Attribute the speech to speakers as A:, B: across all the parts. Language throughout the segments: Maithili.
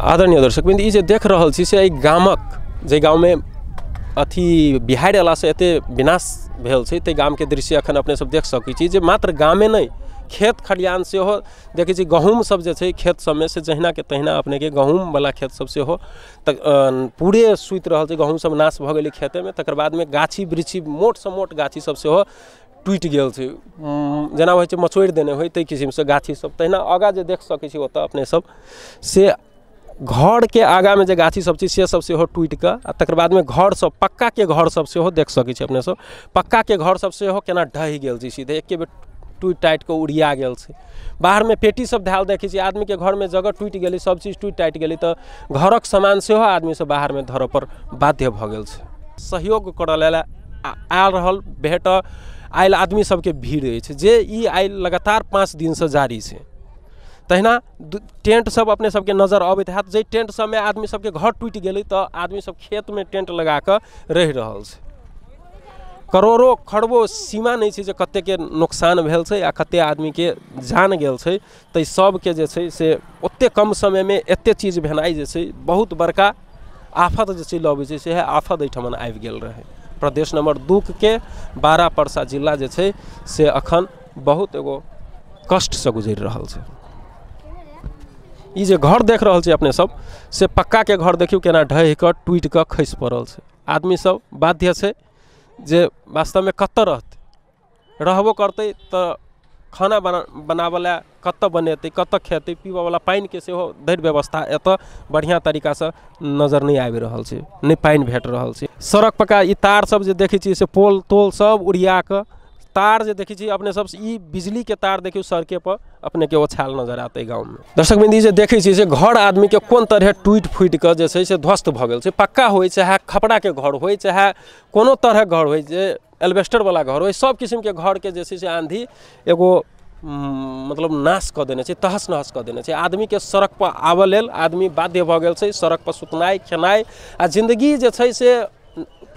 A: आदरणीय दर्शक बिंद, ई जे देख रहल छी से एहि गामक जे गाँवमे अथी बिहाड़ि अयलासँ एते विनाश भेल छै ताहि गामके दृश्य अखन अपने सब देख सकै छी जे मात्र गामे नहि खेत खलिहान सेहो देखै छी। गहूँम सब जे छै खेत सबमे से जहिना के तहिना अपनेके गहूँमवला खेत सब सेहो तऽ पूरे सुति रहल छै, गहूँम सब नाश भऽ गेलै खेतेमे। तकर बादमे गाछी वृक्षी मोटसँ मोट गाछी सब सेहो टूटि गेल छै, जेना होइ छै मचोड़ि देने होइ ताहि किसिमसँ गाछी सब। तहिना आगाँ जे देख सकै छी ओतऽ अपने सब से घरके आगाँमे जे गाछी सब छै से सब सेहो टूटिकऽ आ तकर बादमे घर सब पक्काके घर सब सेहो देख सकै छी अपने सब, पक्काके घर सब सेहो केना ढहि गेल छै, सीधे एके बेर टूटि टाटि कऽ उड़िया गेल छै। बाहरमे पेटी सब धयल देखै छी, आदमीके घरमे जगह टूटि गेलै, सब चीज टूटि टाटि गेलै तऽ घरक सामान सेहो आदमी सब बाहरमे धरऽ पर बाध्य भऽ गेल छै। सहयोग करऽ लेल आयल रहल भेट आयल आदमी सबके भीड़ अछि जे ई आइ लगातार 5 दिनसँ जारी छै। तहिना टेंट सब अपने सबके नजर अबैत हैत, जाहि टेंट सबमे आदमी सबके घर टूटि गेलै तऽ आदमी सब खेतमे टेंट लगा कऽ रहि रहल छै। करोड़ों खरबो सीमा नहि छै जे कतेकके नुकसान भेल छै आ कते आदमीके जान गेल छै। ताहि सबके जे छै से ओतेक कम समयमे एते चीज भेनाइ जे छै बहुत बड़का आफत जे छै लबै छै, से आफत एहिठमन आबि गेल रहै। प्रदेश नंबर 2 के 12 परसा जिला जे छै से अखन बहुत एगो कष्टसँ गुजरि रहल छै। ई जे घर देख रहल छी अपने सब से पक्काके घर देखियौ केना ढहि कऽ टूटि कऽ खसि पड़ल छै। आदमी सब बाध्य छै जे वास्तवमे कतऽ रहतै, रहबो करतै तऽ खाना बनाबऽ लए कतऽ बनेतै, कतऽ खेतै, पीबऽवला पानिके सेहो धरि व्यवस्था एतऽ बढ़िआँ तरीकासँ नजर नहि आबि रहल छै, नहि पानि भेट रहल छै। सड़क पका ई तार सब जे देखै छियै से पोल तोल सब उड़िया कऽ तार जे देखै छी अपने सब ई बिजलीके तार देखियौ सड़के पर अपनेके ओछायल नजर आयत एहि गाँवमे। दर्शक बिंदी जे देखै छी से घर आदमीके कोन तरहे टूटि फूटि कऽ जे छै से ध्वस्त भऽ गेल छै। पक्का होइ चाहे खपड़ाके घर होइ चाहे कोनो तरहक घर होइ, जे एल्बेस्टरवला घर होइ, सब किसिमके घरके जे छै से आंधी एगो मतलब नाश कऽ देने छै, तहस नहस कऽ देने छै। आदमीके सड़क पर आबऽ लेल आदमी बाध्य भऽ गेल छै, सड़क पर सुतनाइ खेनाइ आ जिन्दगी जे छै से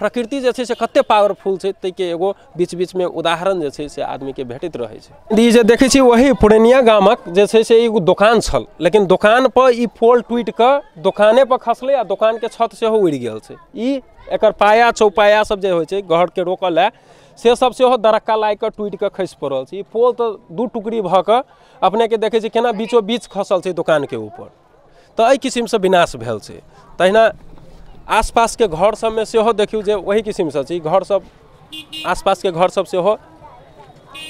A: प्रकृति जे छै से कते पावरफुल छै ताहिके एगो बीच बीचमे उदाहरण जे छै से आदमीके भेटैत रहै छै। ई जे देखै छी वही पुरनिया गामक जे छै से एगो दोकान छल, लेकिन दोकान पर ई पोल टूटि कऽ दोकाने पर खसलै आ दोकानके छत सेहो उड़ि गेल छै। ई एकर पाया चौपाया सब जे होइ छै घरके रोकऽ लए से सब सेहो दरक्का लागि कऽ टूटि कऽ खसि पड़ल छै। ई पोल तऽ 2 टुकड़ी भऽ कऽ अपनेके देखै छी केना बीचो बीच खसल छै दोकानके ऊपर, तऽ एहि किसिमसँ विनाश भेल छै। तहिना आसपासके घर सबमे सेहो देखियौ जे वही किसिमसँ छै, घर सब आसपासके घर सब सेहो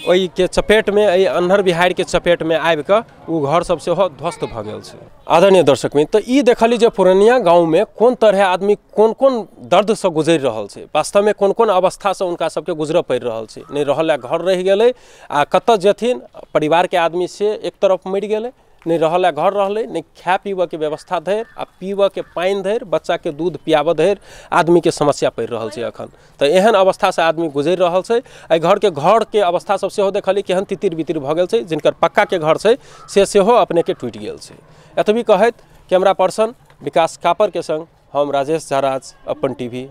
A: ओहिके चपेटमे एहि अन्हर बिहाड़िके चपेटमे आबिकऽ ओ घर सब सेहो ध्वस्त भऽ गेल छै। आदरणीय दर्शक मित्र, तऽ ई देखली जे पुरनिया गाँवमे कोन तरहे आदमी कोन कोन दर्दसँ गुजरि रहल छै, वास्तवमे कोन कोन अवस्थासँ हुनका सबके गुजरऽ पड़ि रहल छै। नहि रहल घर रहि गेलै आ कतऽ जेथिन, परिवारके आदमी से एक तरफ मरि गेलै, नहि रहल घर रहलै, नहि खाय पीबऽके व्यवस्था धरि आ पीबऽके पानि धरि, बच्चाके दूध पियाबऽ धरि आदमीके समस्या पड़ि रहल छै अखन। तऽ एहन अवस्थासँ आदमी गुजरि रहल छै। एहि घरके अवस्था सब सेहो देखली केहन तितिर बितिर भऽ गेल छै, जिनकर पक्काके घर छै से सेहो अपनेके टूटि गेल छै। एतबी कहैत कैमरा पर्सन विकास कापरके संग हम राजेश झा राज, अपन टीवी।